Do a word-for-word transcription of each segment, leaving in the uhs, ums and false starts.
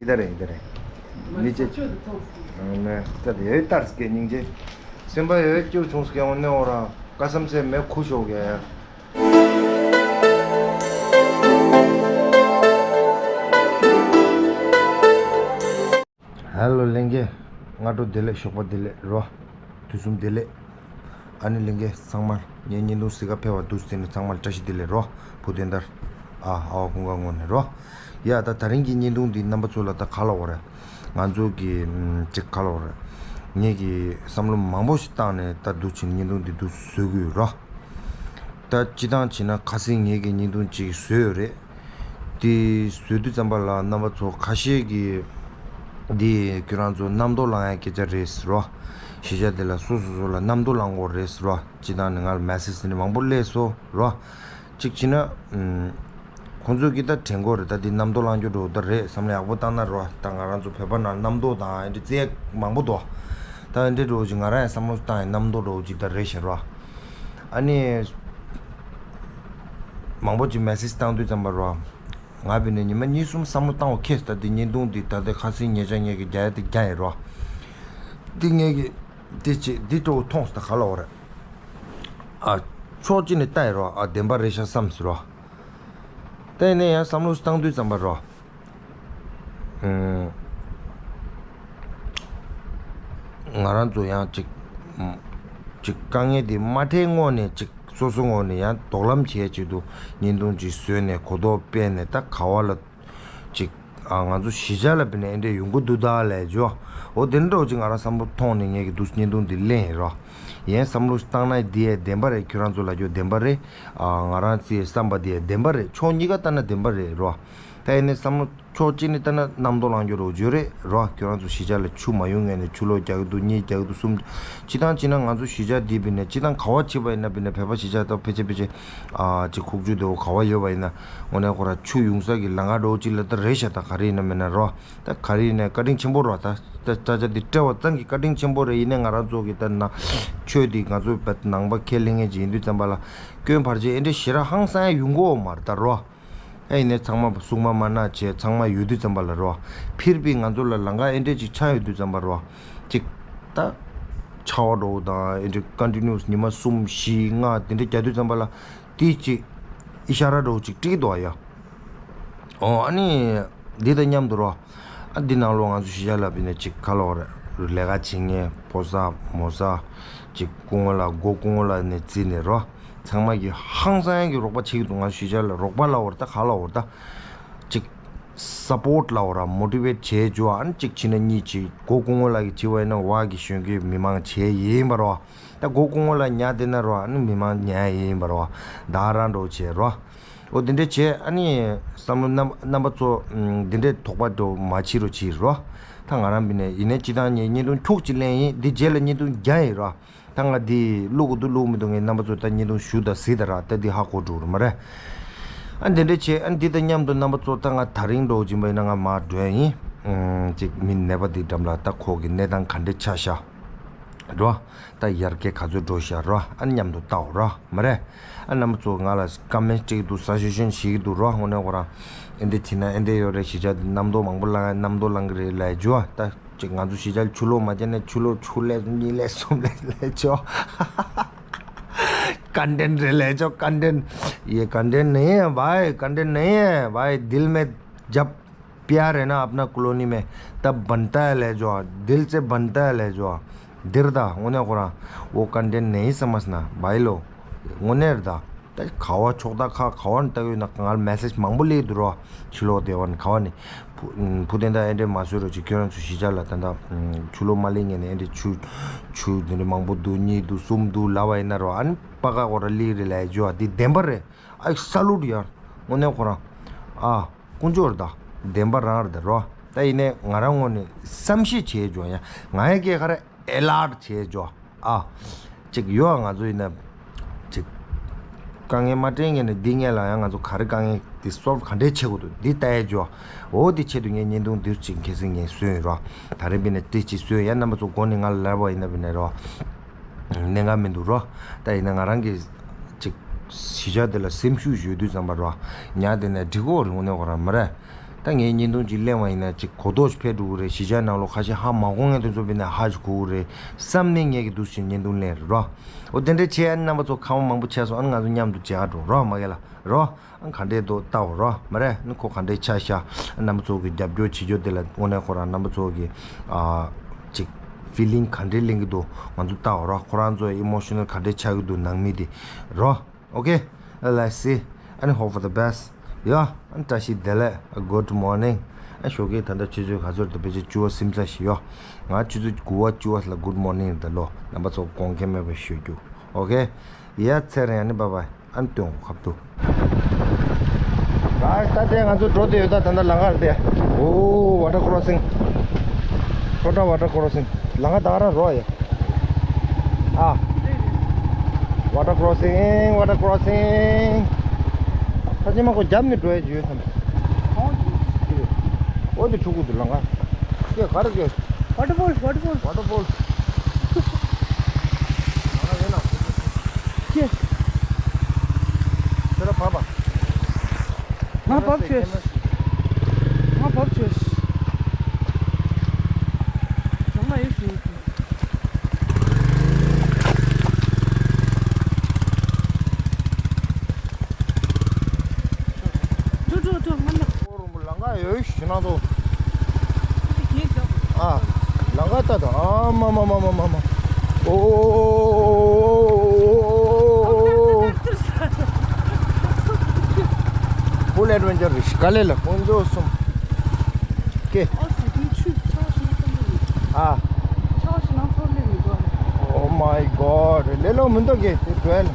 ཡིན་ད་རེད་ཡིན་ད་རེད། མི་ཅེ་ནས་ལྟ་དེ་ཡོད་ལྟར་སྐད་སྙིང་རྗེ། སེམས་པ་ཡོད་སྐྱུར་བྱུང་སྐད་འོ་ནས་འོ་ར་ཀ་སམ་སེ་མེ་ཁུ་ཤོག་གེ། ཧེ་ལོ་ལྷན་རྒྱས། སྔ་དྲོ་བདེ་ལེགས། ཞོགས་པ་བདེ་ལེགས་རོ། དུས་གསུམ་བདེ་ལེགས། ཨ་ནི་ལྷན་རྒྱས་ཚང་མར་ངའི་བརྙན་ཐུང་གཟིགས་ག་ཕེབས་པ་འདུག་སེ་ནས་ཚང་མར་བཀྲ་ཤིས་བདེ་ལེགས་རོ། བུ་དོན་དར། ཨ་ཨ་བ་ཀུན་དགའ་ངོས་ནས་རོ། ཡ་ད་ད་རིང་གི་བརྙན་ཐུང་འདི་རྣམ་པ་ཚོ་ལ་ད་ག་ལ་འོ་རེད། ང་ཚོ་གི་ཅིག་ག་ལ་འོ་རེད། ངེད་ཀྱི་བསམ་བློ་མང་པོ་ཞིག་བཏང་ནས་ད་འདུག་ཕྱིན་བརྙན་ཐུང་འདི་འདུག་བཟོ་གི་ཡོད་རོ། ད་སྤྱི་བཏང་བྱས་ན་ཁ་སང་ངེད་ཀྱི་བརྙན་ཐུང་ཅིག་བཟོས་ཡོད་རེད། དེ་བཟོས་དུས་ཙམ་པ་ལ་རྣམ་པ་ཚོ་ཁ་ཤས་ཀྱིས་འདི་ཁྱོད་རང་ཚོ་རྣམ་རྟོག་ལངས་ཡ་སྐད་ཆ་རེད་ཟེར་རོ། གཞིས་ཆགས་དེ་ལ་སོ་སོ་སོ་ལ་རྣམ་རྟོག་ལངས་དགོས་རེད་ཟེར་རོ། སྤྱི་བཏང་ནས་ང་ལ་མེ་སེ་ཇི་དེ་འདྲ་མང་པོ་སླེབས་སོང་རོ། གཅིག་བྱས་ན། ཁོང་ཚོས་ཀྱི་ད་དྲན་གོ་རེད། ད་འདི་རྣམ་རྟོག་ལངས་རྒྱུ་འགྲོ་ད་རེད། བསམ་བློ་ཡག་པོ་བཏང་ན་རོ། ད་ང་རང་ཚོ་བོད་པ་ནང་རྣམ་རྟོག་དང་ཨེ་འདྲ་རྩེ་མང་པོ་འདུག་ད་ཨེ་འདྲ་འགྲོ་ཅིག་ང་རང་ཡང་བསམ་བློ་བཏང་ཡང་རྣམ་རྟོག་འགྲོ་ཅིག་ད་རེད་ཤག་རོ། ཨ་ནི། མང་པོ་ཅིག་མེ་སེ་ཇི་བཏང་དུས་ཙམ་པ་རོ། ང་བི་ནས་ཉི་མ་གཉིས་གསུམ་བསམ་བློ་བཏང་བ་ཁེལ། ད་འདི་བརྙན་ཐུང་འདི་ད་ལྟ་ཁ་སང་ཉེ་ཆར་ངས་ཀྱི་རྒྱ་ཡ་དེ་རྒྱ་ཡིན་རོ། འདི་ངས་ཀྱི་འདི་ཅིག་འདི་སྤྲོ་བོ་མཐོང་སོང་། ད་ག་ལ་འོ་རེད། ཨ། ཕྱོགས་གཅིག་ནས་ལྟ་ཡི་རོ། ཨ་བདེན་པ་རེད་ཤག་བསམ་སོང་རོ། ལྟ་ཡི་ནས་ཡང་བསམ་བློ་བཏང་དུས་ཙམ་པ་རོ། ཨུམ། ང་རང་ཚོ་ཡང་ཅིག་ཅིག་དཀའ་ངལ་འདི་མ་འཕྲད་སྔོན་ནས་ཅིག་སོ་སོ་ངོས་ནས་ཡང་དོགས་ལམ་བྱས་ཆེད་དུ་བརྙན་ཐུང་ཅིག་བཟོས་ནས་གོ་རྟོགས་སྤེལ་ནས། ད་ག་བ་ལ་ཅིག་ཨ་ང་ཚོ་གཞིས་ཆགས་ལ་བི་ནས་ཨེ་འདྲས་ཡོང་གི་འདུག་ད་ལས་ཇོ། འོ་དེ་འདྲ་ཅིག་ང་རང་བསམ་བློ་ཐོངས་ནས་ངས་ཀྱི་འདུག་བརྙན་ཐུང་འདི་ལེན་ཡིན་རོ། ཡིན་བསམ་བློ་བཏང་ན་འདི་ཡང་བདེན་པ་རེད། ཁྱོད་རང་ཚོ་ལ་ཇོ་བདེན་པ་རེད། ཨ་ང་རང་ཚོའི་བསམ་པ་འདི་ཡང་བདེན་པ་རེད། ཕྱོགས་གཉིས་ཀ་ལྟ་ན་བདེན་པ་རེད་རོ། ད་ཡིན་ནས་བསམ་བློ་ཕྱོགས་གཅིག་ནས་ལྟ་ན་རྣམ་རྟོག་ལངས་རྒྱུ་རོ་ཇོ་རེད་རོ། ཁྱོད་རང་ཚོ་གཞིས་ཆགས་ལ་ཆུ་མ་ཡོང་ངེས་ནས་ཆུ་ལོག་རྒྱག་གི་འདུག་གཉིས་རྒྱག་གི་འདུག་གསུམ། སྤྱི་བཏང་བྱས་ན་ང་ཚོ་གཞིས་ཆགས་འདི་བི་ནས་སྤྱི་བཏང་ག་བ་བྱེད་པ་ཡིན་ན་བི་ནས་བོད་པ་གཞིས་ཆགས་ད་ཕལ་ཆེར་ཕལ་ཆེར་ཨ་ཅིག་ཁུག་ཆུ་དེ་བོ་ག་བ་ཡོད་པ་ཡིན་ན་དངོས་གནས་ཁོ་ར་ཆུ་ཡོང་ས་གི་ལམ་ཁ་འགྲོ་ཅིག་ལ་ད་རེད་ཤག་ད་ག་རེ་ཡིན་ན་མིན་ན་རོ། ད་ག་རེ་ཡིན་ན་བཀའ་དྲིན་ཆེན་པོ་རོ། ད་ད་ཅ་ཅ་འདི་སྤྲད་པ་ཙང་གི་བཀའ་དྲིན་ཆེན་པོ་རེད། ཡིན་ནས་ང་རང་ཚོ་གི་ད་ན་ཆོས་འདི་ང་ཚོ་བོད་ནང་པ་ཁས་ལེན་མཁན་ཅིག་ཡིན་དུས་ཙམ་པ་ལ་སྐྱོན་བར་ཆད་ཨེ་འདྲས་ཞེ་དྲག་ཧང་སང་ཡ་ཡོང་གི་ཡོད་མ་རེད་ད་རོ། ཨ་ཡིན་ནས་ཚང་མ་སྲུང་མ་མ་ན་བྱས་ཚང་མ་ཡོད་དུས་ཙམ་པ་ལ་རོ། ཕིར་བི་ང་ཚོ་ལ་ལམ་ཁ་ཨེ་འདྲས་ཅིག་ཆགས་ཡོད་དུས་ཙམ་པ་རོ། ཅིག་ད་ཆར་པ་འགྲོ་དང་ཨེ་འདྲས་ཀོན་ཊི་ནིའུ་སི་ཉི་མ་གསུམ་བཞི་ལྔ་དེ་འདྲས་རྒྱག་དུས་ཙམ་པ་ལ་དེ་ཅིག་ཨི་ཤ་ར་འགྲོ་ཅིག་སྤྲད་ཀྱི་འདུག་ཨ་ཡ། ཨོ་ཨ་ནི་འདི་དང་མཉམ་དུ་རོ། ཨ་འདི་ནང་ལོགས་ང་ཚོ་གཞིས་ཆགས་ལ་བི་ནས་ཅིག་ཁ་ལོག་རེད། ལས་ཀ་བྱེད་མཁན་ཕོ་གསར་མོ་གསར་ཅིག་སྐུ་ངོ་ལགས་སྒོ་སྐུ་ངོ་ལགས་ནས་བརྩིས་ནས་རོ། ཚང་མ་གིས་ཧང་སང་གི་རོགས་པ་བྱེད་ཀྱི་འདུག་ང་ཚོ་གཞིས་ཆགས་ལ་རོགས་པ་ལབ་འོ་རེད་ད་ག་ལབ་འོ་རེད་ད། ཅིག་སཔོརྚ་ལབ་འོ་ར་མོ་ཊི་ཝེཊ་བྱེད་རྒྱུ་ཨ་ནི་གཅིག་བྱས་ན་གཉིས་བྱེད། སྒོ་སྐུ་ངོ་ལགས་ཀྱིས་བྱས་པ་ཡིན་ན་བ་གི་གཞོན་སྐྱེས་མི་མང་བྱས་ཡིན་པ་རོ། ད་སྒོ་སྐུ་ངོ་ལགས་ཉར་བསྡད་ན་རོ་ཨ་ནི་མི་མང་ཉར་ཡིན་པ་རོ། ད་རང་འགྲོ་བྱེད་རོ། འོ་དེ་འདྲས་བྱས་ཨ་ནི་བསམ་བློ་རྣམ་རྣམ་པ་ཚོ་ཨམ་དེ་འདྲས་དོགས་པ་འགྲོ་མ་བྱེད་རོགས་བྱེད་རོ། ད་ང་རང་བི་ནས་ཡིན་ནའི་སྤྱི་བཏང་ངས་བརྙན་ཐུང་འཁྱུག་ཅིག་ལེན་ཡིན། འདི་རྗེས་ལ་བརྙན་ཐུང་རྒྱག་ཡིན་རོ། ད་ང་འདི་བླུག་དགོས་འདུག་བླུག་མི་འདུག་ངས་རྣམ་པ་ཚོ་ད་བརྙན་ཐུང་ཞུ་དང་གཟིགས་དང་ར། ད་འདི་ཧ་གོ་འགྲོ་རེད་མ་རེད། ཨ་འདི་འདྲས་བྱས་ཨ་འདི་དང་མཉམ་དུ་རྣམ་པ་ཚོ་ད་ང་ད་རིང་འགྲོ་བཞིན་པ་ཡིན་ན་ང་མར་འགྲོ་ཡིན། ཨམ་ཅིག་མི་ནད་པ་འདི་འགྲམ་ལ་ད་ཁོ་གི་གནས་སྟངས་ག་འདྲས་ཆགས་ཤག་རོ། ད་ཡར་རྒྱས་ག་ཚོད་འགྲོ་ཤག་རོ། ཨ་མཉམ་དུ་ལྟའོ་རོ་མ་རེད། ཨ་རྣམ་པ་ཚོ་ང་ལ་ཀ་མེན་ཊི་སྤྲད་ཀྱི་འདུག་ས་ཤོད་ཤོད་བྱེད་ཀྱི་འདུག་རོ། དངོས་གནས་ཁོ་རང་ཨེ་འདྲས་བྱས་ན་ཨེ་འདྲས་ཡོད་རེད། གཞིས་ཆགས་འདི་རྣམ་རྟོག་མང་པོ་ལངས་རྣམ་རྟོག་ལངས་ཀྱི་རེད་ལབ་རྒྱུ་ཨ། ད་ཅིག་ང་ཚོ་གཞིས་ཆགས་ཆུ་ལོག་མ་བརྒྱབ་ན་ཆུ་ལོག་ཆུ་ལས་གཉིས་ལས་གསུམ་ལས་ལབ་རྒྱུ། ཀོན་ཊེན་རེད་ལབ་རྒྱུ་ཀོན་ཊེན། ये कंटेंट नहीं है भाई, कंटेंट नहीं है भाई, दिल में जब प्यार है ना अपना कॉलोनी में, तब बनता है ले जो, दिल से बनता है ले जो। འདིར་ད་དངོས་གནས་ཁོ་རང་འོ་ཀོན་ཊེན་ནས་ཡིན་བསམ་མ་སོང་ན་བའི་ལོ། དངོས་གནས་རེད་ད། ད་ག་བ་ཕྱོགས་ད་ཁ་ག་བ་ནས་ལྟ་གི་ཡོད་ན། ང་ལ་མེ་སེ་ཇི་མང་པོ་སླེབས་འདུག་རོ། ཕྱི་ལོགས་སྡེ་བ་ནས་ག་བ་ནས། བུ་བུ་དེ་འདྲ་ཨེ་འདྲས་མ་བཟོས་རོགས་ཅིག་ཁྱོད་རང་ཚོ་གཞིས་ཆགས་ལ་ད་ལྟ་ཆུ་ལོག་མ་སླེབས་ངེས་ནས་ཨེ་འདྲས་ཆུ་ཆུ་དེ་འདྲས་མང་པོ་འདུག་གཉིས་འདུག་གསུམ་འདུག་ལབ་པ་ཡིན་ན་རོ། ཨ་ནི་པ་ཀ་ཁོ་ར་སླེབས་རེད་ལབ་རྒྱུ་ཨ། འདི་བདེན་པ་རེད། ཨ་ས་ལུད་ཡར་དངོས་གནས་ཁོ་རང་ཨ། དཀོན་མཆོག་རེད་ད། བདེན་པ་རང་རེད་ད་རོ། ད་ཡིན་ནའི་ང་རང་ངོས་ནས་བསམ་ཤེས་བྱས་འཇོག་ཡ། ང་ཡ་སྐད་ཁ་ར་ཨེ་ལར་བྱས་འཇོག་ཨ། ཅིག་ཡོད་ང་ཚོ་ཡིན་ན་ཅིག་དཀའ་ངལ་མ་འཕྲད་ངེས་ནས་འདི་ངེས་ལ་ཡང་ང་ཚོ་ག་རེ་དཀའ་ངལ་འདི་སོལ་བ་ག་འདྲས་བྱེད་དགོས་འདུག་འདི་ལྟ་ཡ་འཇོག་འོ་འདི་ཆེད་དུ་ངས་བརྙན་ཐུང་འདི་ཅིག་ཁ་སང་ངས་བཟོས་ཡིན་རོ། ད་རེས་འབད་ནས་འདི་ཅིག་བཟོས་ཡ། རྣམ་པ་ཚོ་མགོ་ནས་ང་ལ་ལབ་པ་ཡིན་ན་འབད་ནས་རོ། གནད་འགག་མི་འདུག་རོ། ད་ཡིན་ན་ང་རང་གི་ཅིག་གཞིས་ཆགས་དེ་ལ་སེམས་ཤུགས་ཡོད་དུས་ཙམ་པ་རོ། ཉག་དེ་ནས་འགྲིག་གོ་རེད་དངོས་གནས་ཁོ་རང་མ་རེད། ད་ངས་བརྙན་ཐུང་ཅིག་གླེང་བ་ཡིན་ན་ཅིག་གོ་རྟོགས་ཤིག་འཕེལ་འགྲོ་གི་རེད། གཞིས་ཆགས་ནང་ལོགས་ཁ་ཤས་ཧ་མ་གོ་མཁན་དེ་ཚོ་བྱས་ན་ཧ་ཅིག་གོ་གི་རེད་བསམ་ནས་ངས་ཀྱི་འདུག་སེ་བརྙན་ཐུང་གླེང་རེད་རོ། འོ་དེ་འདྲ་བྱས་ཨ་ནི་རྣམ་པ་ཚོ་ཁ་བ་མང་པོ་ཆགས་སོང་། ཨ་ནི་ང་ཚོ་མཉམ་དུ་མཇལ་འགྲོ་རོ། མ་གི་ལ་རོ། ཨ་ག་འདྲས་འདུག་ལྟ་འོ་རོ། མ་རེད། ཨ་ནི་ཁོ་ག་འདྲས་ཆགས་ཤག་རྣམ་པ་ཚོ་གི་རྒྱབ་སྐྱོར་བྱེད་རྒྱུ་དེ་ལ་དངོས་གནས་ཁོ་རང་རྣམ་པ་ཚོ་གི་ཨ་ཅིག་ཕི་ལིང་ག་འདྲས་ལེན་གི་འདུག་ང་ཚོ་ལྟ་འོ་རོ། ཁོ་རང་ཚོ་ཨི་མོ་ཤི་ནལ་ག་འདྲས་ཆགས་ཀྱི་འདུག་ནང་མི་དེ་རོ། Okay, let's see. And hope for the best. Yeah, and བཀྲ་ཤིས་བདེ་ལེགས། Good morning. ཨ་ཞོགས་ཀས་ད་ལྟ་ཆུ་ཚོད་ག་ཚོད་རེད། ད་ཕལ་ཆེར་བཅུ་པ་ཟིན་ཚར་ཞིག་ཡོད། ང་ཆུ་ཚོད་དགུ་པ་བཅུ་པ་ལ་good morning ད་ལོ་རྣམ་པ་ཚོ་དགོངས་འགལ་མེད་པར་ཞུ་རྒྱུ། Okay. ཡ་ཚེ་རིང་ཨ་ནི་bye bye. ཨ་ནི་སྟོན་གོ་ཁབ་ཏུ། Guys, ད་ལྟ་ང་ཚོ་འགྲོ་དུས་ཡོད། ད་ད་ལྟ་ལམ་ཁར་བསྡད། Oh, water crossing. Chota water crossing. ལམ་ཁ་ད་ག་རང་རོགས་ཡ། ཨ། Water crossing, water crossing. ད་ཅི་མ་ཁོ་རྒྱབ་ནས་འགྲོ་ཡ་ཅིག་ཡོད་བསམ། འོ་དེ་ཕྲུ་གུ་དེ་ལམ་ཁ། ཀྱེ་ག་རེ་ཀྱེ། Waterfall, waterfall. Waterfall. ལམ་ཁ་ཡོད་ན། ཀྱེ། ཁྱོད་ར་བབས་པ། ང་བབས་བྱོས། ང་བབས་བྱོས། ལམ་ཁ་ཡོད་ཞུ། འགྲོ་འགྲོ་འགྲོ། ང་ལ། ཨོ་རོང་པོ་ལམ་ཁ་ཡོད་ཞུ་ན་དོ། ཨ། ལམ་ཁ་ལྟ་དང་། ཨ་མ་མ། ཨོ། Full adventure རེད། ག་ལེ་ལ་ཀུན་སློང་གསུམ། ཀེ། ཨ། Oh my God. ལེ་ལོ་མི་འདུག་གེ་དེ་བྲོས།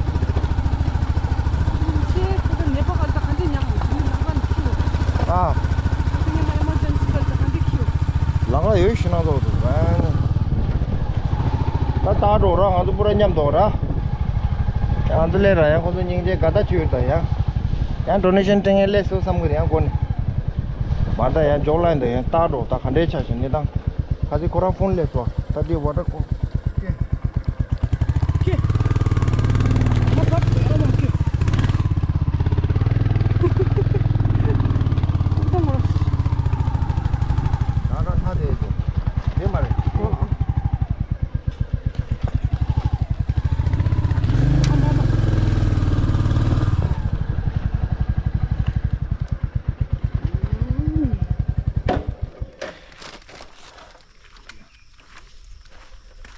ཨ། ལམ་ཁ་ཡོད་ཤི་ན་ཚོགས་འདུག་ཨ། ད་ལྟ་འགྲོ་ར། ང་ཚོ་པུ་ར་མཉམ་འདུག་ར། ང་ཚོ་ལས་ར་ཡང་ཁོ་ཚོ་སྙིང་རྗེ་དགའ་ད་ཆུ་ཡོད་ད་ཡང་། ཡང་ཌོ་ནེ་ཤན་སྤྲད་མཁན་སླེབས་སོང་བསམ་གི་རེད་ཡང་སྒོ་ནས། མ་ད་ཡང་ཇོག་ལ་ཡིན་ད་ཡང་ལྟ་འགྲོ་ད་ག་འདྲའི་ཆ་ཞིག་གནས་སྟངས། ཁ་ཚིག་ཁོ་རང་ཕོན་སླེབས་སོང་ད་དེ་ཝ་ཊར་ཀོ།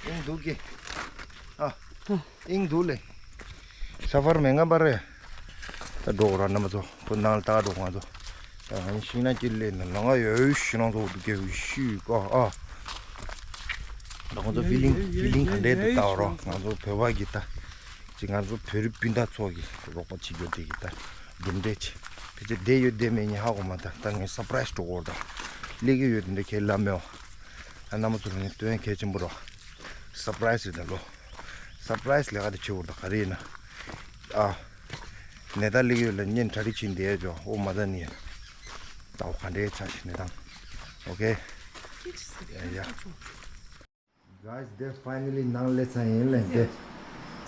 ཨིང་འདུག་གི། ཨ། ཨིང་འདུག་ལེ། ས་ཕར་མེ་ང་པ་རེད། ད་འགྲོ་ར་རྣམ་པ་ཚོ་བུ་ནང་ལ་ད་འགྲོ་ང་ཚོ། ད་ང་ཤིང་ནགས་ཀྱི་ལས་ནི་ལང་ཡོད་ཤི་ནང་ཚོ་འདུག་གི་ཤི་ཀ་ཨ། ད་ང་ཚོ་ཕི་ལིང་ཕི་ལིང་ག་འདྲས་འདུག་ལྟ་བ་རོགས། ང་ཚོ་བོད་པ་གི་ད། ཅིག་ང་ཚོ་བོད་རིགས་སྤུན་ཟླ་ཚོ་གི་རོགས་པ་བྱེད་རྒྱུ་དེ་གི་ད་གྲུབ་འབྲས་ཆེ། ཕལ་ཆེར་བསྡད་ཡོད་བསྡད་མེད་ངས་ཧ་གོ་མ་ཐག་ད་ངས་སར་པ་རའི་སི་འགྲོ་གོ་ད། སླེབས་ཀྱི་ཡོད་དེ་འདྲ་ཁས་ལབ་མེད་བ། ཨ་རྣམ་པ་ཚོ་ལ་ངས་སྟོན་གལ་ཆེན་པོ་རོ། སར་པ་རའི་སི་རེད་ད་ལོ། སར་པ་རའི་སི་ལས་ཀ་དེ་བྱེད་འོ་ད་ག་རེ་ཡིན་ན། ཨ། ནས་ད་སླེབས་ཀྱི་ཡོད་ལ་བརྙན་གྲ་སྒྲིག་བྱེད་འདི་ཡ་ཅོ་ཨོ་མ་ད་ནི། ད་འོ་ག་འདྲའི་ཆ་ཞིག་ནས་དང་། ཨོ་ཁེ། ཡ་ཡ། Guys, they finally ནང་སླེབས་ཚར་ཡིན་ལེ་འདི།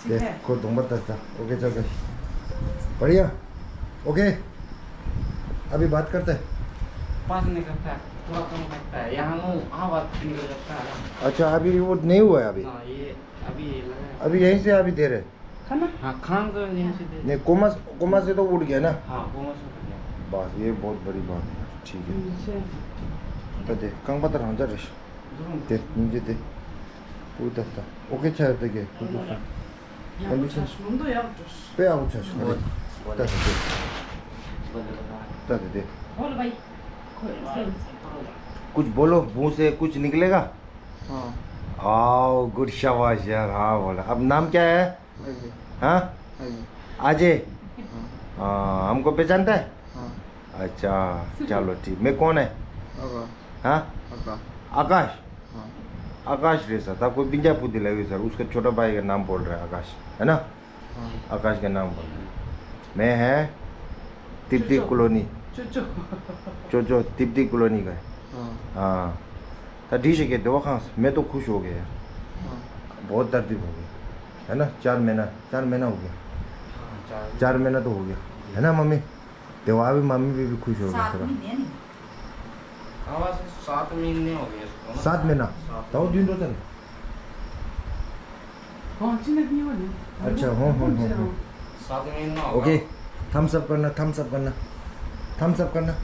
དེ་ཁོ་གདོང་པ་ལྟ་ལྟ། ཨོ་ཁེ་ཅག་ཅག། बढ़िया। ओके। अभी बात करते हैं। बात नहीं करता है, थोड़ा कम करता है। यहाँ नो, हाँ, बात नहीं करता है। अच्छा, अभी वो नहीं हुआ है अभी? हाँ, ये अभी ये लगा है। अभी यहीं से अभी दे रहे हैं? खाना? हाँ, खान तो यहीं से दे। नहीं, कोमा, कोमा से तो उठ गया ना? हाँ, कोमा से उठ गया। बस, ये बहुत बड़ी बात है। ठीक है। ད་དེ་རྐང་པ་ད་རང་འཇགས་རེད། དེ་སྙིང་རྗེ་དེ། པུ་ད་ད། ཨོ་ཁེ་ཆ་ཡོད་དེ་གེ་པུ་ཏུ་སོང་། ཀོན་ཌི་ཤན། དཔེ་ཡག་པོ་ཆགས་ཤག་རེད། ད་དེ་དེ། ད་དེ་དེ། कुछ बोलो, मुंह से कुछ निकलेगा? हाँ। आओ, गुड, शाबाश यार, हाँ बोला। अब नाम क्या है? अजय। हाँ? अजय। अजय? हाँ। हाँ, हमको पहचानता है? हाँ। अच्छा, चलो ठीक। मैं कौन है? आकाश। हाँ? आकाश। आकाश। हाँ। आकाश रे सर, तब कोई बिंजा पुती लगे सर, उसका छोटा भाई का नाम बोल रहा है आकाश, है ना? हाँ। आकाश का नाम बोल रहा है। मैं है तिब्बती चोचो। कॉलोनी। चोचो। चोचो, तिब्बती कॉलोनी का है। हाँ। हाँ। ད་འགྲིག་ཤག་གེ། དེ་བ་ཁང་། मैं तो खुश हो गया। हाँ। बहुत दर्द हो गया। है ना? चार महीना, चार महीना हो गया। हाँ, चार। चार महीना तो हो गया। है ना मम्मी? देखो, अभी मम्मी भी, भी खुश हो गई थोड़ा। साथ में है नहीं। हाँ, बस सात महीने हो गए इसको ना। सात महीना? सात तो महीने। दिन तो चल। हाँ, चिन्ह नहीं वाले। अच्छा, हाँ, हाँ, हाँ, हाँ। सात महीना होगा। ओके। थम्स अप करना, थम्स अप करना। थम्स अप करना।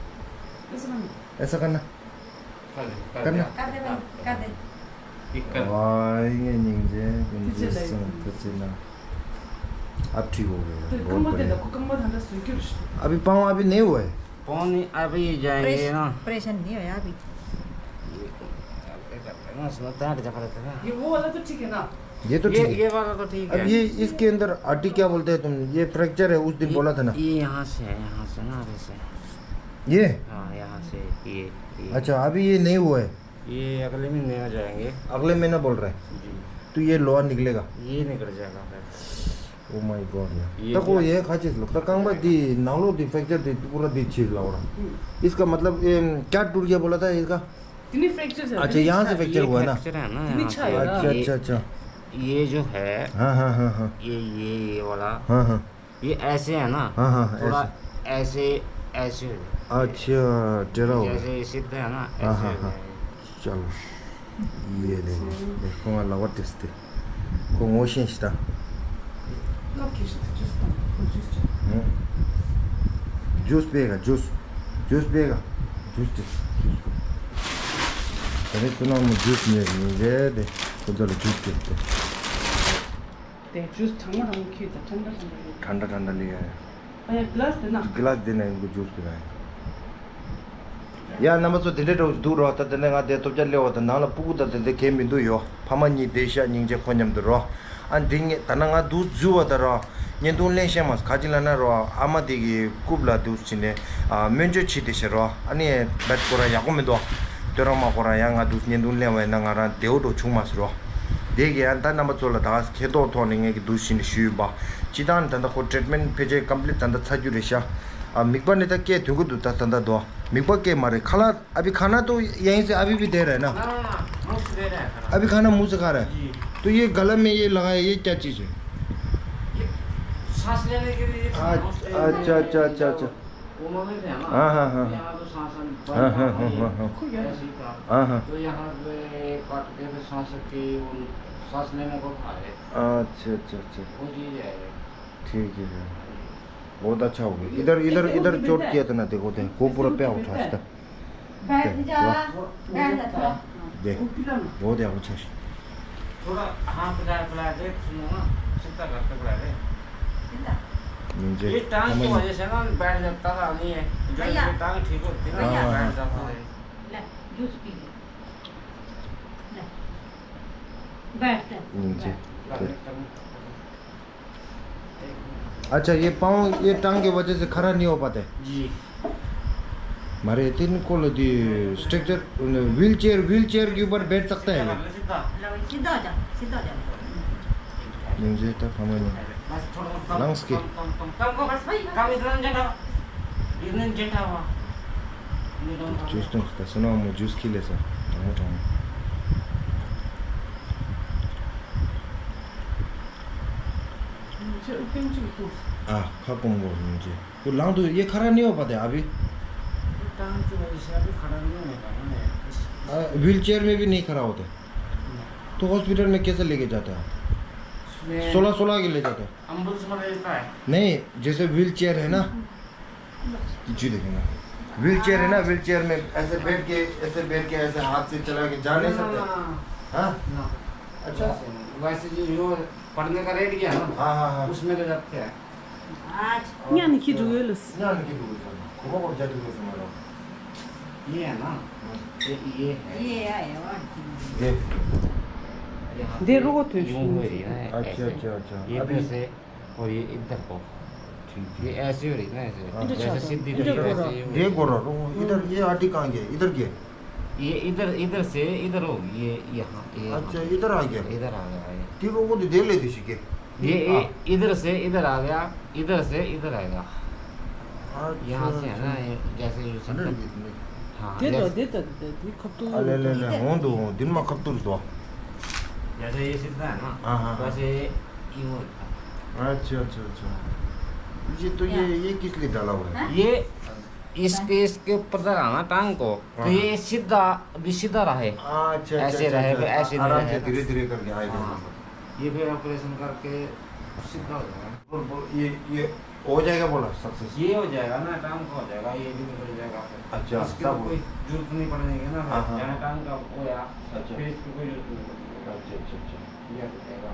ऐसा करना। ऐसा करना। कर दे, कर करना। दे। कर दे भाई, कर दे। एक कर। वाह, ये नीचे, पीछे कुंजी लाइट संग, में। पीछे ना। अब ठीक हो गया, तो बहुत कम मत बढ़िया। दे, को कम मत हंडा सुई क्यों रिश्ते? अभी पाँव अभी नहीं हुआ है। पाँव नहीं, अभी जाएंगे प्रेश-, ना। ऑपरेशन नहीं होया अभी। ये, ये करते हैं ना, सुना, टाइट जगह रहते हैं ना। ये वो वाला तो ठीक है ना? ये तो ये, ठीक है। ये वाला तो ठीक अब है। ये इसके अंदर हड्डी क्या बोलते हैं तुम? ये फ्रैक्चर है, उस दिन ये, बोला था ना? ये यहाँ से है, यहाँ से ना, अभी से। ये? हाँ, यहाँ से, ये, ये। अच्छा, अभी ये नहीं हुआ है? ये अगले महीने आ जाएंगे। अगले महीना बोल रहे हैं? जी। तो ये लोहा निकलेगा? ये निकल जाएगा फिर। Oh my God यार। ये तो को क्या? ये खा चीज लगता कांगबा दी नालो दी फ्रैक्चर दी पूरा दी चीज लाओ रहा। हम्म। इसका मतलब, ये क्या टूट गया बोला था इसका? तिनी फ्रैक्चर है, अच्छा, तिनी यहाँ से छा-, फ्रैक्चर ये हुआ है ना? फ्रैक्चर है ना, तिनी यहाँ छा से। है ना। अच्छा, ये, अच्छा, अच्छा। ये जो है, हाँ, हाँ, हाँ, हाँ। ये, ये, ये वाला, हाँ, हाँ। ये ऐसे है ना, हाँ, हाँ, थोड़ा ऐसे। ऐसे, ऐसे हो जाए। अच्छा, टेढ़ा हो गया। जैसे ये सीधा है ना, हाँ, ऐसे हाँ, हो हाँ। जाए। चलो, ये ले लो। देखो, वहाँ लगा टेस्ट। को मोशन स्टा। हम्म। जूस पिएगा, जूस। जूस पिएगा। Juice test. अरे सुना, मैं जूस नहीं, नहीं दे दे। उधर जूस टेस्ट। ते जूस ठंडा ठंडा खीर था, ठंडा ठंडा लिया। ठंडा ठंडा लिया है। अरे, ग्लास देना। ग्लास देना है, इनको जूस पीना है। ཡ། རྣམ་པ་ཚོ། དེ་འདྲའི་འདྲ་བོ་འདུག་རོ། ད་དེ་ནས་ང་དེ་ཐོབ་རྒྱལ་སླེབས་པ་དང་ནང་ལ་སྤུ་གུ་དང་དེ་འདྲ་གས་མི་འདུག་ཡོ། ཕ་མ་གཉིས་བསྡད་ཤག་སྙིང་རྗེ་ཁོ་མཉམ་དུ་རོ། ཨ་འདི་ངས་ད་ནང་ང་འདུག་འཛུལ་བ་ད་རོ། བརྙན་ཐུང་ལེན་ཤེས་མ་སོང་ག་ཅི་ལ་ན་རོ། ཨ་མ་དེ་གི་རྐུབ་ལ་འདུག་བྱས་ནས་ཨ་སྨན་བཅོས་བྱས་ཏེ་ཤག་རོ། ཨ་ནི་བད་ཁོ་རང་ཡག་པོ་མི་འདུག་དོན་རང་མ་ཁོ་རང་ཡང་ང་འདུག་བརྙན་ཐུང་ལེན་བ་ཡིན་ན་ང་རང་བདེ་བོ་འགྲོ་བྱུང་མ་སོང་རོ། དེ་གི་ཡང་ད་རྣམ་པ་ཚོ་ལ་ད་ག་ཁེ་ཐོག་ཐོག་ནས་ངས་ཀྱི་འདུག་བྱས་ནས་ཞུས་ཡིན་པ། སྤྱི་བཏང་ནས་ད་ལྟ་ཁོ་ཊི་རི་ཊི་མེན་ཊི་ཕལ་ཆེར་ཀམ་པི་ལིཊ་ད་ལྟ་ཚར་རྒྱུ་རེད་ཤག་ཨ་མིག་པ་ནི་ད་སྐད་ཐོན་གི་འདུག་ད་ད་ལྟ་དོ། མིག་པ་སྐད་མ་རེད། ཁ་ལག ابھی کھانا تو یہیں سے ابھی بھی دے رہے ہیں نا؟ हाँ, मुफ्त दे रहे हैं खाना। अभी खाना मुंह से खा रहे हैं। जी। तो ये गला में ये लगाए, ये क्या चीज़ है? ये सांस लेने के लिए ये अच्छा, अच्छा, अच्छा, अच्छा। वो मम्मी थे ना? हाँ, हाँ, हाँ। यहाँ तो सांस हम हाँ, हाँ, हाँ, हाँ, हाँ। ऐसे ही था। हाँ, हाँ। तो यहाँ पे काट के फिर सांस की, उन, सांस लेने को था ये। अच्छा, अच्छा, अच्छा। वो चीज़ है। ठीक है। बहुत अच्छा हो गया। इधर, इधर, इधर चोट किया था ना, देखो, देखो, वो पूरा पे उठा था। बैठ जा, बैठ जा थोड़ा। देख, बहुत है, अच्छा। थोड़ा हाथ फैला, फैला दे, सुनो ना, सीधा करके फैला दे। सीधा। ये टांग की वजह से ना बैठ जाता था, नहीं है। जो भैया। ये टांग ठीक होती ना, भैया। बैठ जाता है। ले, जूस पी ले। ले। बैठ जा। नीचे। बैठ। अच्छा, ये पाँव, ये टांग की वजह से खड़ा नहीं हो पाते? जी। मारे तीन को लो दी structure, wheelchair, wheelchair के ऊपर बैठ सकते हैं? सीधा। सीधा हो जा, सीधा हो जा। नीचे तक हमें नहीं। बस थोड़ा कम, लंग्स की। कम, कम, कम, कम, कम, बस भाई, कम इतना झंडा, इतना झंडा हुआ। जूस तो उसका सुना, मैं जूस खिले सर। हाँ, हाँ। नीचे ऊपर नीचे को। हाँ, खा कम वो नीचे। तो लंग तो ये खड़ा नहीं हो पाते अभी? टांग की वजह से अभी खड़ा नहीं होने का, नहीं। आ, व्हील चेयर में भी नहीं खड़ा होते? नहीं। तो हॉस्पिटल में कैसे लेके जाते हैं आप? उसमें सोलह सोलह के ले जाते हैं? एम्बुलेंस में रहता है। नहीं, जैसे व्हील चेयर है ना, जी देखिए ना, व्हील चेयर है ना, व्हील चेयर में ऐसे बैठ के, ऐसे बैठ के, ऐसे हाथ से चला के जा नहीं सकते? ना, ना, ना। हाँ? ना। अच्छा। वैसे, वैसे जो, जो पढ़ने का रेट गया ना, हाँ, हाँ, हाँ। उसमें ले जाते हैं। आज ཉ་ནི་ཁྱི་འགྲོ་ཡོད་ལ། ཉ་ནི་ཁྱི་འགྲོ་ཡོད་ལ། ཁོ་མོ་ཁོ་རྒྱ་འགྲོ་ཡོད་ཟེར་མ་རོ། ये है ना? ये, ये है। ये आया हुआ। ये। यहाँ दे पे रोगो तो यूं हो रही है ना, अच्छा, ऐसे। अच्छा, अच्छा। ये अभी इधर से और ये इधर को। ठीक, ठीक। ये ऐसे हो रही ना, ऐसे। हाँ। जैसे सीधी इधर थी, को ऐसे रहा। ही हो ये रही। को रहा, रुको, इधर ये आटी कहाँ गया? इधर गया? ये इधर, इधर से इधर होगी, ये यहाँ, ये यहाँ। अच्छा, इधर आ गया? इधर आ गया ये। ठीक, वो तो दे लेते सी के। ये, ये हाँ। इधर से इधर आ गया, इधर से इधर आएगा। अच्छा, यहाँ से है ना, अच्छा। ये जैसे ये है ना, सीधा। ये नहीं। हाँ, दे दो, जैसे दे दो, दे दो, ये कब तो आ, ले, ले, ले, होने दो, दिन में कब तो दो। जैसे ये सीधा है ना, हाँ, हाँ, हाँ। वैसे ये यूं होता है। अच्छा, अच्छा, अच्छा। ये तो ये, क्या? ये किस लिए डाला हुआ है? हाँ? ये इसके इसके ऊपर तक आना टांग को, तो हाँ। ये सीधा, अभी सीधा रहे। हाँ, अच्छा, अच्छा, ऐसे अच्छा, रहे, अच्छा। ऐसे नहीं आराम से रहे। धीरे धीरे करके आएगा हाँ। नंबर। ये फिर ऑपरेशन करके सीधा हो जाएगा। बोल, बोल, ये, ये हो जाएगा बोला सक्सेस? ये हो जाएगा ना, टांग का हो जाएगा, ये भी निकल जाएगा फिर। अच्छा, इसकी सब तो हो- कोई जरूरत नहीं पड़ने देंगे ना, हाँ, हाँ। जहाँ टांग का हो या अच्छा। फिर इसकी कोई जरूरत नहीं पड़ेगी। अच्छा, अच्छा, अच्छा। ये हो जाएगा,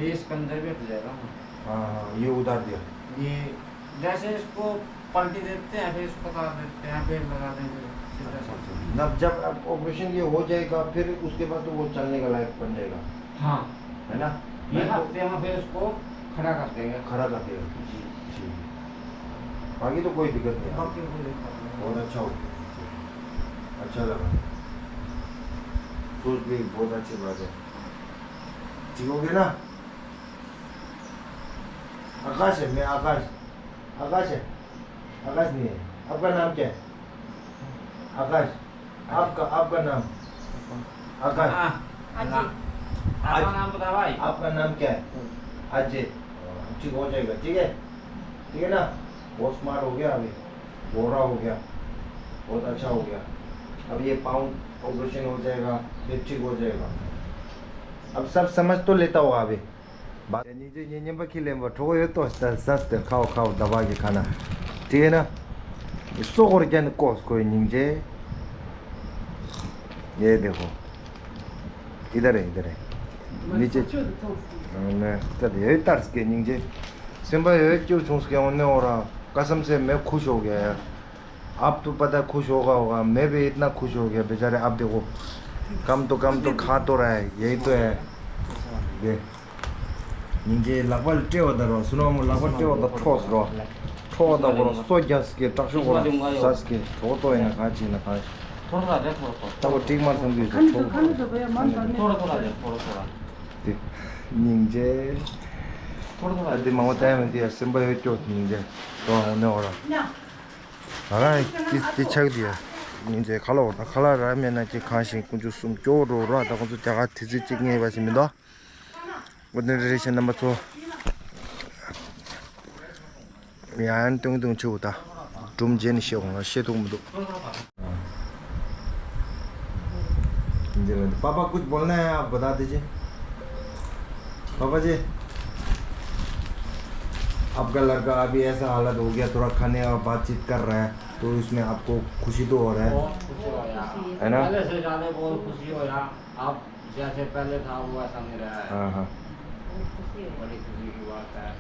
ये इसके अंदर भी हो जाएगा ना। हाँ, हाँ, ये उतार दिया। ये जैसे इसको पलटी देते हैं, फिर इसको उतार देते हैं, फिर लगा देंगे सीधा। अच्छा, अच्छा। जब, जब ऑपरेशन ये हो जाएगा, फिर उसके बाद तो वो चलने का लायक बन जाएगा। हाँ। है ना? ये मैं तो हफ्ते में फिर इसको खड़ा कर देंगे। खड़ा कर देगा। जी। ठीक है। बाकी तो कोई दिक्कत नहीं है। बाकी कोई दिक्कत नहीं है। बहुत अच्छा हो गया। अच्छा लगा। सोच भी बहुत अच्छी बात है। ठीक हो गया ना? आकाश है, मैं आकाश। आकाश है। आकाश नहीं है। आपका नाम क्या है? आकाश। आपका, आपका नाम? आकाश। हाँ। अजय। आपका नाम बता भाई। आपका नाम क्या है? अजय। ठीक हो जाएगा, ठीक है? ठीक है ना? बहुत स्मार्ट हो गया अभी। गोरा हो गया। बहुत अच्छा हो गया। अब ये पाँव ऑपरेशन हो जाएगा, फिर ठीक हो जाएगा। अब सब समझ तो लेता होगा अभी। बात ཉིན་རྗེ་ཉིན་ཉིན་པ་ཁྱི་ལེན་པ་གྲོགས་ཡོད་དོ་ལྟར་ཟས་ཏེ་ཁའོ་ཁའོ་ཟླ་བ་གི་ཁ་ན། དེས་ན། སོ་སྐོར་རྒྱན་ཀོས་ཁོའི་སྙིང་རྗེ། ཡེ་དེ་ཧོ། ཡི་ད་རེ་ཡི་ད་རེ། མི་ཅེ། ནས་ད་ཡོད་ལྟར་སྐྱེ་སྙིང་རྗེ། སེམས་པ་ཡོད་སྐྱེ་བྱུང་སྐྱེ་འོང་ནས་འོ་ར་ཀ་སམ་སེ་མེ་ཁུ་ཤོག་གེ། आप तो पता खुश होगा होगा, मैं भी इतना खुश हो गया बेचारे। आप देखो, काम तो काम तो खा तो रहा है, यही तो है। ये ཉིན་རྗེ་ལག་པ་ལ་སྤྲད་པ་དང་རོ། སུ་ནོ་མོ་ལག་པ་སྤྲད་པ་དང་འཕྲོགས་སུ་རོ། འཕྲོགས་པ་དང་ཁོ་རང་སོ་རྒྱག་སི་ཀེ་དྲག་ཤོས་ཁོ་རང་ཟ་སི་ཀེ་གྲོགས་ཏོ་ཡིན་ན་གང་བྱེད་ན་གང་། ཐོར་ཐོར་རེད། ཐོར་ཐོར། ད་ཁོ་ཀྲིག་མར་སམ་གི་ཟེར་ཁྲོག་ཐོར་ཐོར་རེད། ཐོར་ཐོར་རེད། ཐོར་ཐོར་རེད། དེ་ཉིན་རྗེ་ཐོར་ཐོར་རེད། ཨ་དེ་མང་པོ་བལྟས་མི་དེ་ཡ་སེམས་པ་ཡོད་སྐྱོ་ཉིན་རྗེ་དོ་འོ་ནེ་འོ་ར། ང་རང་ཏི་ཏི་ཆག་དེ་ཡ། ཉིན་རྗེ་ཁ་ལོ་ད་ཁ་ལ་ར་མེད་ན་ཅི་གང་ཞིག་ཀུན་སྤྱོད་སུམ་སྐྱོ་རོ་ར། ད་ཁོང་ཚོ་རྒྱ་གར་དེ་ཚོ་གཅིག་ངེས་པ་ཞིག་མི་འདུག་འོ་དེ་རེ་ཞིག་རྣམ་པ་ཚོ། ཡང་ཏུང་ཏུང་ཆུ་བོ་ད། སྒྲུང་རྗེས་ནས་བཤད་འོང་ན་བཤད་ཐུབ་མི་འདུག་འདི་ལ་འདི། पापा कुछ बोलना है आप बता दीजिए। पापा जी, आपका लड़का अभी ऐसा हालत हो गया, थोड़ा खाने और बातचीत कर रहा है, तो इसमें आपको खुशी तो हो रहा है, बहुत खुशी हो यार। है ना? पहले से ज्यादा बहुत खुशी हो यार। आप जैसे पहले था, वो ऐसा नहीं रहा है। हाँ, हाँ। बहुत खुशी हो। बड़ी खुशी की बात है।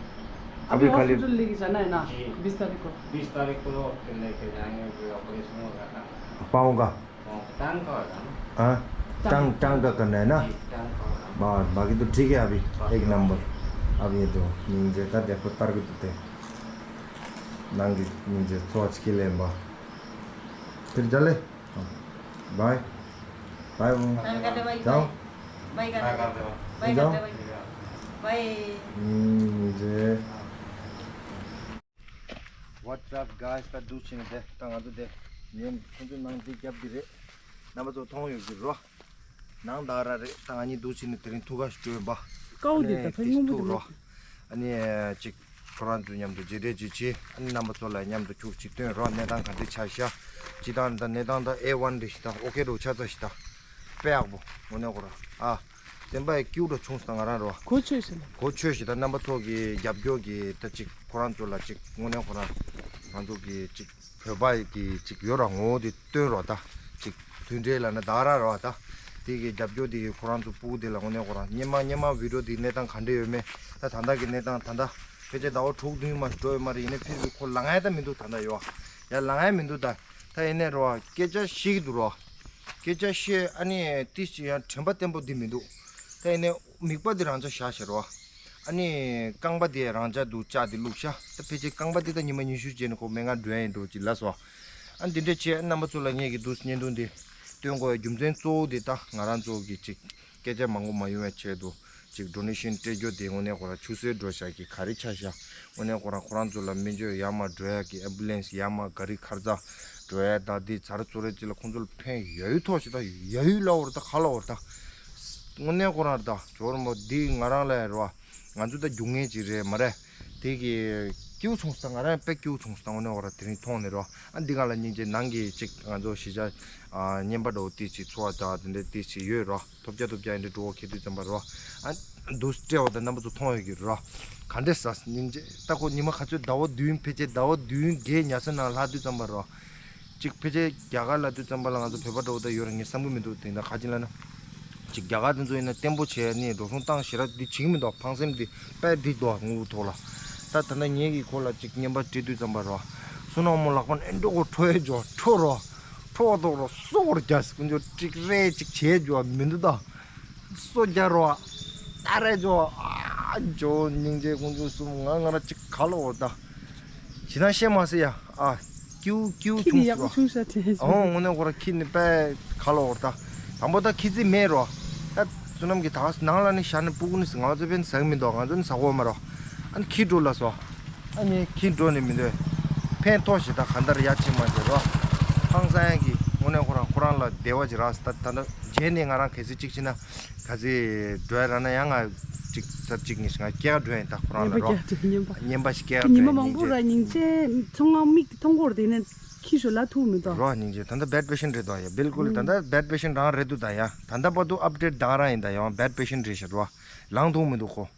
अभी अभी खाली हॉस्पिटल लेके जाना है ना? जी। बीस तारीख को। बीस तारीख को लेके जाएंगे, फिर ऑपरेशन होगा। पाँव का? टांग का होगा ना? हाँ, टांग, टांग का करना है ना? जी, टांग का होगा। बस, बाकी तो ठीक है अभी, बाकी एक नंबर। अब ये तो, ཉིན་རྗེ་ད་དེ་ཁོ་ལྟར་གི་འདུག་སྟེ། ནང་གི་ཉིན་རྗེ་ཚོ་ཅིག་ལེན་པ། फिर चले? हाँ। बाय। बाय། बाय कर दे भाई, जाओ। बाय कर दे। बाय कर दे भाई। बाय। ཉིན་རྗེ། What's up guys? ད་འདུག་ཕྱིན་ནས་དེ་ད་ང་ཚོ་དེ་ཉིན་ཁོང་ཚོ་ནང་འདི་རྒྱབ་ཀྱི་རེད། རྣམ་པ་ཚོ་མཐོང་ཡོད་ཀྱི་རོ། ནང་ད་ར་རེད། ད་ང་གཉིས་འདུག་ཕྱིན་ནས་དེ་རིང་ཐུག་ག་ཞིག་སྤྲོད་པ། ཀའོ་འདི་ད་ཕ་སྔོན་པོ་འདི་རོ། ཨ་ནི་ཅིག་ཁོ་རང་ཚོ་མཉམ་དུ་མཇལ་འཕྲད་ཅིག་བྱེད། ཨ་ནི་རྣམ་པ་ཚོ་ལ་མཉམ་དུ་ཁྱུག་ཅིག་སྟོན་རོ། གནས་སྟངས་ག་འདྲ་ཆགས་ཤག་ཅི་ད་ད་གནས་སྟངས་ད་ཨེ་ཝན་རེད་ཤི་ད། ཨོ་ཁེ་རོ་ཆགས་ཚར་ཤི་ད། དཔེ་ཡག་པོ་དངོས་གནས་ཁོ་རང་ཨ། བསྟན་པ་ཡི་སྐྱིད་པོ་འདྲ་བྱུང་སོང་ང་རང་རོ། གོ་ཆོད་ཤི་ལ། གོ་ཆོད་ཤི་ད། རྣམ་པ་ཚོ་གི་རྒྱབ་སྐྱོར་གི་ད་ཅིག་ཁོ་རང་ཚོ་ལ་ཅིག་དངོས་གནས་ཁོ་རང་ང་ཚོ་གི་ཅིག་བོད་པ་ཡི་གི་ཅིག་ཡོད་ར་ངོ་བོ་དེ་སྟོན་རོགས་ད། ཅིག་མཐུན་འབྲེལ་ལ་ན་ད་ར་རོགས་ད། དེ་གི་རྒྱབ་སྐྱོར་དེ་གི་ཁོ་རང་ཚོ་སྤུ་གུ་དེ་ལ་དངོས་གནས་ཁོ་རང་སྙེ་མ་སྙེ་མ་བི་ཌིའོ་དེ་གནས་སྟངས་ག་འདྲ་ཡོད་མེད། ད་ད་ལྟ་གི་གནས་སྟངས་ད་ལྟ་ཕལ་ཆེར་ཟླ་བ་དྲུག་བདུན་མ་འགྲོ་ཡོད་མ་རེད། ཡིན་ནའི་ཕིར་བི་ཁོ་ལངས་ཡ་ད་མི་འདུག་ད་ལྟ་ཡོད་ཡ་ལངས་ཡ་མི་འདུག་ད། ད་ཡིན་ནའི་རོགས་སྐད་ཆ་བཤད་ཀྱི་འདུག་རོགས། སྐད་ཆ་བཤད་ཨ་ནི་ཏིས་ཅི་ཡང་དྲན་པ་བརྟན་པོ་འདི་མི་འདུག་ད་ཡིན་ནའི་མིག་པ་འདི་རང་འཇགས་བཞག་བཞག་རོགས། ཨ་ནི་རྐང་པ་དེ་རང་འཇགས་འདུག་ལྕགས་དེ་བླུགས་ཤག་ད་ཕལ་ཆེར་རྐང་པ་དེ་ད་ཉི་མ་ཉི་ཤུ་རྗེས་ནས་ཁོ་མེད་ང་འགྲོ་ཡ་ཡིན་འགྲོ་ཅིག་ལབ་སོང་། ཨ་འདི་འདྲ་བྱས་རྣམ་པ་ཚོ་ལ་ངས་ཀྱི་འདུག་བརྙན་ཐུང་འདི་སྟོན་དགོས་ཡ་རྒྱུ་མཚན་གཙོ་བོ་དེ་ད་ང་རང་ཚོ་གི་ཅིག་སྐད་ཆ་མང་པོ་མ་ཡོང་བའི་ཆེད་དུ་ཅིག་ཌོ་ནེ་ཤན་སྤྲད་རྒྱུ་དེ་དངོས་གནས་ཁོ་རང་ཆུད་ཟོས་འགྲོ་ཤག་གི་ག་རེ་ཆགས་ཤག་དངོས་གནས་ཁོ་རང་ཁོ་རང་ཚོ་ལ་སྨན་བཅོས་ཡར་མར་འགྲོ་ཡ་གི་ཨེམ་བུ་ལེན་སི་ཡར་མར་ག་རི་ཁར་ཙ་འགྲོ་ཡ་ད་དེ་ཚར་ཚོ་རེ་ཅིག་ལ་ཁོང་ཚོ་ལ་ཕན་ཡ་ཡུལ་ཐོག་ཞིག་ད་ཡ་ཡུལ་ལ་འོར་ད་ག་ལ་འོར་ད། དངོས་གནས་ཁོ་རང་རེད་ད། ཇོ་རི་མོ་འདི་ང་རང་ལ་ཡ་རེད་བ། ང་ཚོ་ད་རྒྱུག་ངན་ཅིག་རེད་མ་རེད། དེ་གི་ སྐྱིད་པོ་བྱུང་སོང་། ང་རང་དཔེ་སྐྱིད་པོ་བྱུང་སོང་། དངོས་གནས་ཁོ་རང་དེ་རིང་མཐོང་ནས་རོ། ཨ་འདི་ག་ལ་སྙིང་རྗེ། ནང་གི་ཅིག་ང་ཚོ་གཞིས་ཆགས་ཨ་རྔན་པ་འདྲ་བོ་ཏིས་ཅིག་འཚོ་བ་དང་དེ་འདྲའི་ཏིས་ཅིག་ཡོད་རོ། ཐོབ་རྒྱ་ཐོབ་རྒྱ་ཡིན་འདྲ་འགྲོ་བ་ཁེལ་དུས་ཙམ་པ་རོ། ཨ་འདུག་སྤྲད་པ་དང་རྣམ་པ་ཚོ་མཐོང་ཡོད་ཀྱི་རོ། ག་འདྲས་ཟ་སྙིང་རྗེ། ད་ཁོ་ཉི་མ་ག་ཚོད་ཟླ་བ་བདུན་ཕལ་ཆེར་ཟླ་བ་བདུན་བརྒྱད་ཉལ་ས་ནང་ལྷག་དུས་ཙམ་པ་རོ། ཅིག་ཕལ་ཆེར་རྒྱ་གར་ལ་དུས་ཙམ་པ་ལ་ང་ཚོ་བོད་པ་འདྲ་བོ་ད་ཡོད་རེད་ངས་བསམ་གྱི་མི་འདུག་དེ་འདྲ་ག་ཅི་ལ་ན། ཅིག་རྒྱ་གར་དེ་ཚོ་ཡིན་ན་བརྟན་པོ་བྱས་ནས་འགྲོ་སོང་བཏང་ཞེ་དྲག་འདི་བྱེད་ཀྱི་མི་འདུག་ཕངས་སེམས་འདི་དཔེ་འདི་འདུག་ངུ་ཐོག་ལ། ད་ད་ལྟ་ངེད་ཀྱི་ཁོ་ལ་ཅིག་རྔན་པ་སྤྲད་དུས་ཙམ་པ་རོ། བསོད་ནམས་མོ་ལག་པ་ཨེ་འགྲོ་གོ་ཁྲོ་ཡས་འཇོ་ཁྲོ་རོ། ཁྲོ་བ་ཐོག་རོ་སོ་བོར་རྒྱ་སི་ཀུན་འཇོ་ཀྲིག་རེ་ཅིག་བྱས་འཇོ་མི་འདུག་ད། སོ་རྒྱ་རོ། ཏ་རེ་འཇོ་ཨ་འཇོ་སྙིང་རྗེ་ཀུན་འཇོ་གསུམ་ང་ང་ར་ཅིག་ག་ལ་འོ་ད། ཇི་ལྟར་བཤད་མ་ཟེར་ཡ། ཨ། ཀིའུ་ཀིའུ་ཁྱི་འདི་ཆུང་ཡག་པོ་ཟེར་བ། ཆུང་ཤ་དྲན་ཨོ་བྱུང་། དངོས་གནས་ཁོ་ར་ཁྱི་ནི་དཔེ་ག་ལ་འོར་ད། དང་པོ་ད་ཁྱི་རྫི་མེད་རོ། ད་བསོད་ནམས་ཀྱི་ད་ནང་ལ་ནི་ཤ་ནི་སྤུ་གུ་ནི་ང་ཚོ་དཔེ་ཟ་གི་མི་འདུག་ང་ཚོ་ནི་ཟ་གོ་མ་རོ། ཨ་ནི་ཁྱི་འགྲོ་ལ་སོ། ཨ་ནི་ཁྱི་འགྲོ་ནི་མི་འདོད། ཕན་ཐོགས་ཞེ་ད་ག་འདར་ཡ་ཆི་མ་ཟེར་རོ། ཧང་སང་ཡ་གི་དངོས་གནས་ཁོ་རང་ཁོ་རང་ལ་བདེ་བ་ཅིག་རག་ད་ད་ད་རྗེས་ནས་ང་རང་གལ་སྲིད་ཅིག་ཕྱིན་ན། ག་ཚོད་འགྲོ་ཡ་རག་ན་ཡང་ང་ཅིག་ཚར་གཅིག་གཉིས་ཤིག་ང་སྐྱེལ་ག་འགྲོ་ཡ་ཡིན་ད་ཁོ་རང་ལ་རོ། རྙིང་པ་སྐྱེལ་ག་ཉི་མ་མང་པོ་ར་སྙིང་རྗེ། ཚོང་ང་མིག་དེ་མཐོང་གོ་ར་དེ་ནས་ཁྱི་ཞོ་ལ་ཐུག་མི་འདུག་རོ་སྙིང་རྗེ། ད་ལྟ་བེད་པེ་ཤན་རེད་དོ་ཡ། བིལ་ཀུལ་ད་ལྟ་བེད་པེ་ཤན་རང་རེད་འདུག་ད་ཡ། ད་ལྟ་བར་དུ་ཨབ་ཌེཊ་ད་ག་རང་ཡིན། ད་ཡང་བེད་པེ་ཤན་རེད་ཤག་རོ། ལངས་ཐུབ་མི་འདུག་ཁོ།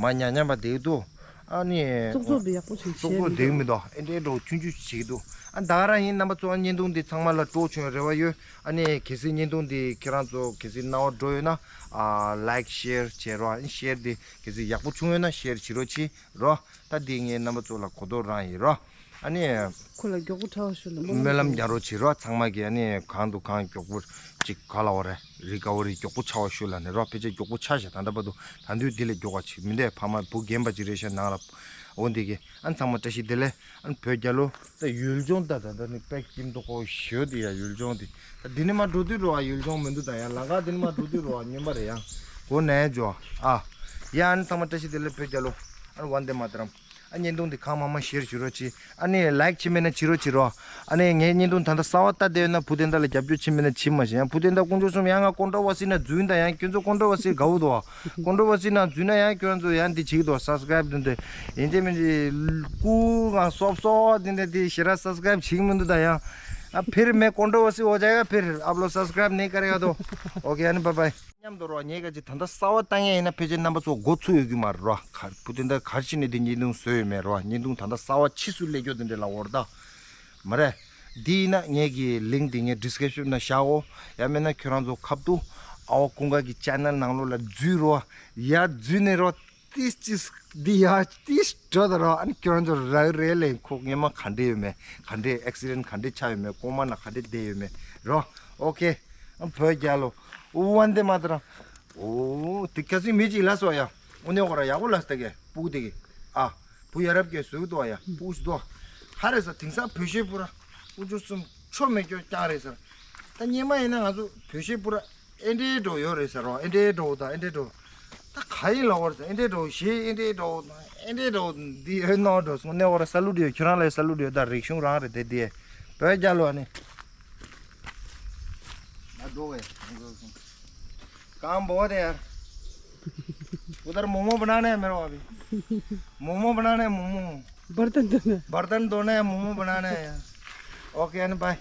མ་ཉམས་ཉམས་པ་བསྡད་འདུག་ཨ་ནི། ཙོག་ཙོག་འདི་ཡག་པོ་ཞིག་ཙོག་ཙོག་བསྡད་མི་འདུག་ཨེ་འདྲའི་འགྲོ་ཆུང་ཆུང་བྱེད་ཀྱི་འདུག་ཨ་ད་ག་རང་ཡིན། རྣམ་པ་ཚོ་བརྙན་ཐུང་འདི་ཚང་མ་ལ་སྤྲོ་བྱུང་བའི་རེ་བ་ཡོད། ཨ་ནི་གལ་སྲིད་བརྙན་ཐུང་འདི་ཁྱེད་རང་ཚོ་གལ་སྲིད་སྣང་བ་འགྲོ་ཡོད་ན། ཨ་ལའིཀ་ཤེར་བྱེད་རོགས། ཨ་ནི་ཤེར་འདི་གལ་སྲིད་ཡག་པོ་བྱུང་ཡོད་ན་ཤེར་བྱེད་རོགས་བྱེད་རོགས། ད་འདི་ངས་རྣམ་པ་ཚོ་ལ་གོ་རྟོགས་རང་ཡིན་རོགས། ཨ་ནི། ཁོ་ལ་མགྱོགས་པོ་ཁྲ་བ་ཤོར་ལ་སྨོན་ལམ་རྒྱག་རོགས་བྱེད་རོགས། ཚང་མ་གིས་ཨ་ནི་གང་དུ་གང་མགྱོགས་པོ་ཅིག་ག་ལ་བ་རེད། རི་ཀ་བ་རི་མགྱོགས་པོ་ཆགས་པ་ཤོད་ལ་ནི་རོགས། ཕལ་ཆེར་མགྱོགས་པོ་ཆགས་ཤག་ད་ལྟ་བར་དུ་ད་དུང་འདི་ལས་མགྱོགས་པ་ཅིག་མི་འདུག་ཕ་མ་བུ་རྒན་པ་ཅིག་རེད་ཤག་ནང་ལ། འོ་འདི་གི་ཨ་ཚང་མ་བཀྲ་ཤིས་བདེ་ལེགས། ཨ་བོད་རྒྱལ་ལོ། ད་ཡུལ་ལྗོངས་ད་ད་ད་ནི་དཔེ་སྐྱིད་མདོག་ཁ་པོ་ཞེ་པོ་འདི་ཡ། ཡུལ་ལྗོངས་འདི་ད་འདི་ནི་མ་འགྲོ་དུས་རོ། ཨ་ཡུལ་ལྗོངས་མི་འདུག་ད་ཡ། ལམ་ཁ་འདི་ནི་མ་འགྲོ་དུས་རོ། ཨ་སྨྱོན་པ་རེད་ཡ། གོ་ནས་འཇོ་ཨ། ཡ་ཨ་ནི་ཚང་མ་བཀྲ་ཤིས་བདེ་ལེགས། བོད་རྒྱལ་ལོ། ཨ་ནི་ཝན་དེ་མ་ཏ་རམ། ཨ་བརྙན་ཐུང་འདི་གང་མང་མང་ཤེར་བྱེད་རོགས་གྱིས། ཨ་ནི་ལའིཀ་བྱེད་མེད་ན་བྱེད་རོགས་བྱེད་རོགས། ཨ་ནི་ངའི་བརྙན་ཐུང་ད་ལྟ་གསར་པ་ལྟ་བསྡད་ཡོད་ན་བུ་དེ་འདྲ་ལ་རྒྱབ་སྐྱོར་བྱེད་མེད་ན་བྱེད་མ་ཤེས། ཡང་བུ་དེ་འདྲ་དཀོན་མཆོག་གསུམ་ཡང་ང་ཀོན་ཊོ་ཝར་སི་ན་འཛུལ་ད་ཡང་ཁྱོད་ཚོ་ཀོན་ཊོ་ཝར་སི་དགའ་བོ་འདུག་ཀོན་ཊོ་ཝར་སི་ན་འཛུལ་ན་ཡང་ཁྱོད་ཚོ་ཡང་འདི་བྱེད་ཀྱི་འདུག་སབ་སི་ཀ་རེབ་འདི་འདི་ཡིན་གཅིག་མིན་གཅིག་སྐུ་ངང་སོབ་སོབ་འདི་འདི་འདི་ཞེ་དྲག་སབ་སི་ཀ་རེབ་བྱེད་ཀྱི་མི་འདུག་ད་ཡང་ཨ་ཕིར་མེ་ཀོན་ཊོ་ཝར་སི་ཧོ་ཇཱ་ཡེ་ག་ཕིར་ཨབ་ལོ་སབ་སི་ཀ་རེབ་ནེ་ཀ་རེ་ག་དོ། ཨོ་ཁེ་ཨ་ནི་བཱའི་བཱའི། མཉམ་དུ་རོགས། ངས་ག་ཅིག་ད་ལྟ་གསར་པ་བཏང་ཡས་ཡིན་ན་ཕལ་ཆེར་རྣམ་པ་ཚོ་མགོ་ཚོས་ཡོད་ཀྱི་མ་རེད་རོ། ག་བུ་དེ་འདྲ་ག་རེ་བྱས་ནས་དེ་བརྙན་ཐུང་བཟོས་ཡོད་མེད་རོ། བརྙན་ཐུང་ད་ལྟ་གསར་པ་ཕྱིས་སུ་སླེབས་རྒྱུ་དེ་འདྲ་ལ་འོར་ད། མ་རེད། འདི་ཡིན་ན་ངས་ཀྱི་ལིང་ཀི་འདི་ངས་ཌི་སི་ཀི་རིབ་ཤོན་ན་བཞག་གོ། ཡང་མིན་ན་ཁྱོད་རང་ཚོ་ཁ་ཐུག་ཨ་བ་ཀུན་དགའ་གི་ཅེ་ནལ་ནང་ལོགས་ལ་འཛུལ་རོ། ཡར་འཛུལ་ནས་རོ། ཏིས་ཅིས་འདི་ཡ་ཏིས་འགྲོ་ད་རོ། ཨ་ནི་ཁྱོད་རང་ཚོ་རག་རེད་ལེ། ཁོ་སྔོན་མ་ག་འདྲས་ཡོད་མེད། ག་འདྲས་ཨེག་སི་ཌེན་ག་འདྲས་ཆགས་ཡོད་མེད། གོང་མ་ན་ག་འདྲས་བསྡད་ཡོད་མེད་རོ། ཨོ་ཁེ། ཨ་བོད་རྒྱལ་ལོ། ཝན་དེ་མ་ཏ་རམ། ཨོ་དེ་ཁ་སང་མི་གཅིག་ལ་སོ་ཡ། ཨོ་ནེ་ཁོ་ར་ཡག་པོ་ལ་སྟེ་གེ་སྤུ་གུ་དེ་གི་ཨ། བུ་ཡ་རབས་ཀྱི་བཟོས་འདུག་ཡ། སྤུ་གུ་ཞིག་འདུག་ཧ་རེ་ས་དེང་སང་བོད་ཤེས་པུ་ར། ཨུ་ཅུ་སུམ་ཆོ་མེ་ཀྱོ་ཀྱང་རེད་ས། ད་སྔོན་མ་ཡིན་ན་ང་ཚོ་བོད་ཤེས་པུ་ར། ཨེ་འདྲའི་འགྲོ་ཡོད་རེད་ཟེར་རོ། ཨེ་འདྲའི་འགྲོ་དང་ཨེ་འདྲའི་འགྲོ། ད་ག་ཡིན་ལ་བར་ཟེར། ཨེ་འདྲའི་འགྲོ་ཞེས་ཨེ་འདྲའི་འགྲོ་དང་ཨེ་འདྲའི་འགྲོ་འདི་ཨེ་ནོ་འགྲོ་སོང་ནས་བར་ས་ལུ་འདྲི་ཡོད། ཁྱོད་རང་ལ་ས་ལུ་འདྲི་ཡོད། ད་རིག་གཞུང་རང་རེད་དེ་འདི་བོད་རྒྱལ་ལོ་ཨ་ནི། ང་འགྲོ་བས་གང་འབོ་དེ་ཡར། उधर मोमो बनाने हैं मेरे भाभी। मोमो बनाने हैं, मोमो। बर्तन धोना है। बर्तन धोने हैं, मोमो बनाने हैं। Okay, and bye.